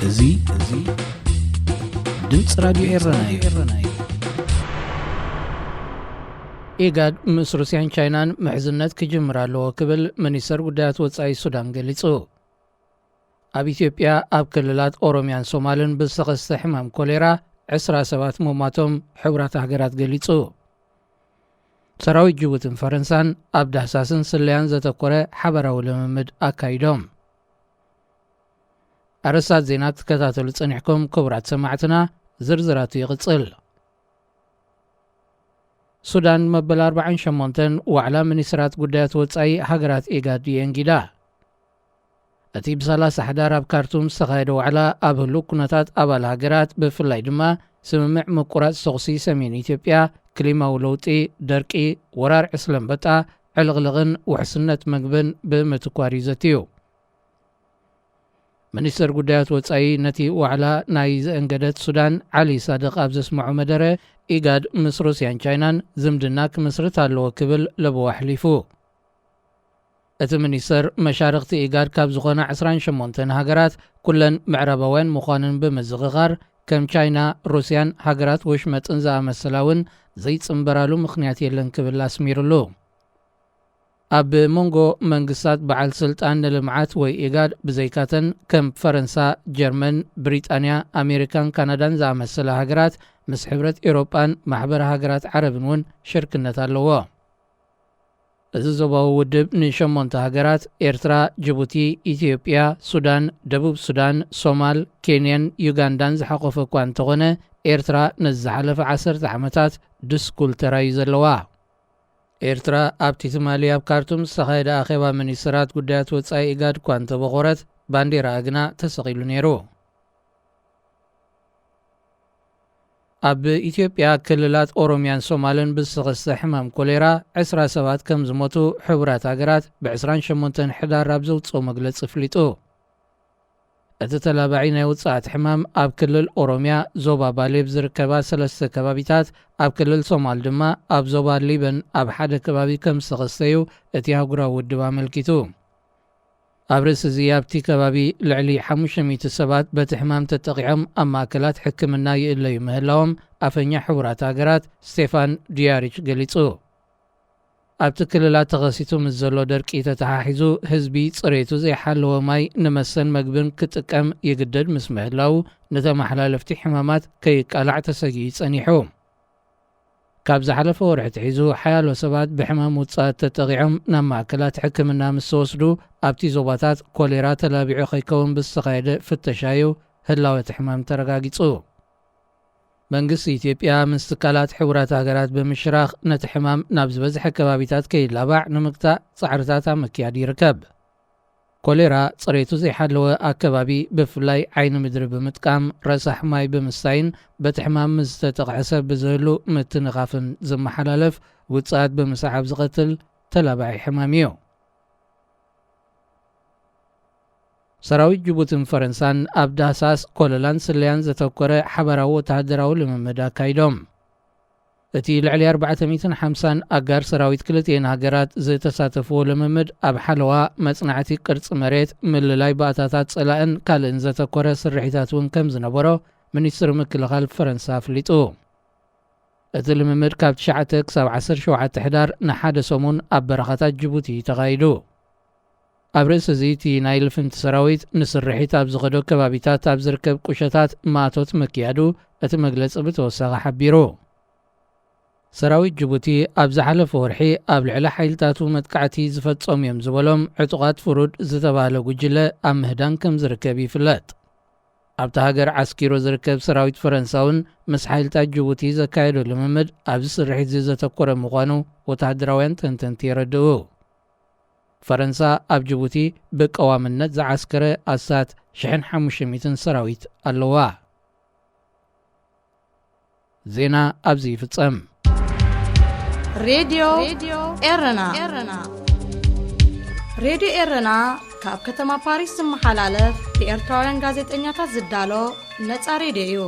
እዚ እዚ ድምፂ ራድዮ ኤረና እዩ። ኢጋድ ምስ ሩስያን ቻይናን ምሕዝነት ክጅምር ኣለዎ ክብል ሚኒስተር ጉዳያት ወጻኢ ሱዳን ገሊጹ። ኣብ ኢትዮጵያ ኣብ ክልላት ኦሮምያን ሶማልን ብዝተኸስተ ሕማም ኮሌራ ዕስራ ሰባት ምሟቶም ሕቡራት ሃገራት ገሊጹ። ሰራዊት ጅቡትን ፈረንሳን ኣብ ዳህሳስን ስለያን ዘተኮረ ሓበራዊ ልምምድ ኣካይዶም። ኣረስታት ዜና ትከታተሉ ጸኒሕኩም ክቡራት ሰማዕትና፣ ዝርዝራቱ ይቕጽል። ሱዳን መበል ኣርባዓን ሸሞንተን ዋዕላ ሚኒስትራት ጉዳያት ወጻኢ ሃገራት ኢጋድ የንጊዳ። እቲ ብሰላሳ ሕዳር ኣብ ካርቱም ዝተኻየደ ዋዕላ ኣብ ህሉው ኩነታት ኣባል ሃገራት ብፍላይ ድማ ስምምዕ ምቁራጽ ተኹሲ ሰሜን ኢትዮጵያ፣ ክሊማዊ ለውጢ፣ ደርቂ፣ ወራር ዕስለ ኣንበጣ፣ ዕልቕልቕን ውሕስነት መግብን ብምትኳር እዩ ዘትዩ። ሚኒስተር ጉዳያት ወጻኢ ነቲ ዋዕላ ናይ ዘእንገደት ሱዳን ዓሊ ሳድቕ ኣብ ዘስምዖ መደረ፣ ኢጋድ ምስ ሩስያን ቻይናን ዝምድና ክምስርት ኣለዎ ክብል ለበዋ ኣሕሊፉ። እቲ ሚኒስተር መሻርኽቲ ኢጋድ ካብ ዝኾና ዕስራን ሸሞንተን ሃገራት ኩለን ምዕራባውያን ምዃንን ብምዝኽኻር፣ ከም ቻይና፣ ሩስያን ሃገራት ወሽመጥን ዝኣመሰላ እውን ዘይጽንበራሉ ምኽንያት የለን ክብል ኣስሚሩሉ። ኣብ መንጎ መንግስታት በዓል ስልጣን ንልምዓት ወይ ኢጋድ ብዘይካተን ከም ፈረንሳ፣ ጀርመን፣ ብሪጣንያ፣ ኣሜሪካን ካናዳን ዝኣመሰላ ሃገራት ምስ ሕብረት ኤውሮጳን ማሕበር ሃገራት ዓረብን እውን ሽርክነት ኣለዎ። እዚ ዞባዊ ውድብ ንሸሞንተ ሃገራት ኤርትራ፣ ጅቡቲ፣ ኢትዮጵያ፣ ሱዳን፣ ደቡብ ሱዳን፣ ሶማል፣ ኬንያን ዩጋንዳን ዝሓቖፈ እኳ እንተኾነ፣ ኤርትራ ነዚ ዝሓለፈ ዓሰርተ ዓመታት ድስኩል ተራዩ ዘለዋ። ኤርትራ ኣብቲ ትማሊ ኣብ ካርቱም ዝተኻየደ ኣኼባ ሚኒስትራት ጉዳያት ወጻኢ ኢጋድ እኳ እንተበኾረት፣ ባንዴራኣ ግና ተሰቒሉ ነይሩ። ኣብ ኢትዮጵያ ክልላት ኦሮምያን ሶማልን ብዝተኸስተ ሕማም ኮሌራ ዕስራ ሰባት ከም ዝሞቱ ሕቡራት ሃገራት ብዕስራን ሸሞንተን ሕዳር ኣብ ዘውፅኦ መግለፂ ኣፍሊጡ። እቲ ተላባዒ ናይ ውፅኣት ሕማም ኣብ ክልል ኦሮምያ ዞባ ባሌ ኣብ ዝርከባ ሰለስተ ከባቢታት፣ ኣብ ክልል ሶማል ድማ ኣብ ዞባ ሊበን ኣብ ሓደ ከባቢ ከም ዝተኸስተዩ እቲ ኣህጉራዊ ውድብ ኣመልኪቱ። ኣብ ርእሲ እዚ ኣብቲ ከባቢ ልዕሊ ሓሙሽተ ሚእቲ ሰባት በቲ ሕማም ተጠቒዖም ኣብ ማእከላት ሕክምና ይእለዩ ምህላዎም ኣፈኛ ሕቡራት ሃገራት ስቴፋን ዱያሪች ገሊጹ። ኣብቲ ክልላት ተኸሲቱ ምስ ዘሎ ደርቂ ተተሓሒዙ ህዝቢ ጽሬቱ ዘይሓለወ ማይ ንመስተን መግብን ክጥቀም ይግደድ ምስ ምህላዉ፣ ንተመሓላለፍቲ ሕማማት ከይቃላዕ ተሰጊኡ ጸኒሑ። ካብ ዝሓለፈ ወርሒ ኣትሒዙ ሓያሎ ሰባት ብሕማም ውጽኣት ተጠቒዖም ናብ ማእከላት ሕክምና ምስ ተወስዱ፣ ኣብቲ ዞባታት ኮሌራ ተላቢዑ ከይከውን ብዝተኻየደ ፍተሻ እዩ ህላወ እቲ ሕማም ተረጋጊጹ። መንግስቲ ኢትዮጵያ ምስ ትካላት ሕቡራት ሃገራት ብምሽራኽ ነቲ ሕማም ናብ ዝበዝሐ ከባቢታት ከይላባዕ ንምግታእ ጻዕርታት ኣብ ምክያድ ይርከብ። ኮሌራ ጽሬቱ ዘይሓለወ ኣከባቢ፣ ብፍላይ ዓይኒ ምድሪ ብምጥቃም፣ ረሳሕ ማይ ብምስታይን በቲ ሕማም ምስ ዝተጠቕዐ ሰብ ብዝህሉ ምትንኻፍን ዝመሓላለፍ፣ ውጽኣት ብምስዓብ ዝቐትል ተላባዒ ሕማም እዩ። ሰራዊት ጅቡትን ፈረንሳን ኣብ ዳህሳስ፣ ኮለላን ስለያን ዘተኮረ ሓባራዊ ወተሃደራዊ ልምምድ ኣካይዶም። እቲ ልዕሊ ኣርባዕተ ሚእትን ሓምሳን ኣጋር ሰራዊት ክልቲኤን ሃገራት ዝተሳተፍዎ ልምምድ፣ ኣብ ሓለዋ፣ መጽናዕቲ ቅርጺ መሬት፣ ምልላይ ባእታታት ጸላእን ካልእን ዘተኮረ ስርሒታት እውን ከም ዝነበሮ ሚኒስትሪ ምክልኻል ፈረንሳ ኣፍሊጡ። እቲ ልምምድ ካብ ትሽዓተ ክሳብ ዓሰርተ ሸውዓተ ሕዳር ንሓደ ሰሙን ኣብ በረኻታት ጅቡቲ ተኻይዱ። ኣብ ርእሲ እዚ፣ እቲ ናይ ልፍንቲ ሰራዊት ንስርሒት ኣብ ዝኸዶ ከባቢታት ኣብ ዝርከብ ቁሸታት ማእቶት ምክያዱ እቲ መግለጺ ብተወሳኺ ሓቢሩ። ሰራዊት ጅቡቲ ኣብ ዝሓለፈ ወርሒ ኣብ ልዕሊ ሓይልታቱ መጥቃዕቲ ዝፈጸሙ እዮም ዝበሎም ዕጡቓት ፍሩድ ዝተባህለ ጉጅለ ኣብ ምህዳን ከም ዝርከብ ይፍለጥ። ኣብታ ሃገር ዓስኪሩ ዝርከብ ሰራዊት ፈረንሳ እውን ምስ ሓይልታት ጅቡቲ ዘካየዶ ልምምድ ኣብዚ ስርሒት እዚ ዘተኮረ ምዃኑ ወተሃደራውያን ተንተንቲ የረድኡ። ፈረንሳ ኣብ ጅቡቲ ብቀዋምነት ዝዓስከረ ኣስታት ሽሕን ሓሙሽተ ሚእትን ሰራዊት ኣለዋ። ዜና ኣብዚ ይፍጸም። ሬድዮ ኤረና። ሬድዮ ኤረና ካብ ከተማ ፓሪስ ዝመሓላለፍ ብኤርትራውያን ጋዜጠኛታት ዝዳሎ ነጻ ሬድዮ እዩ።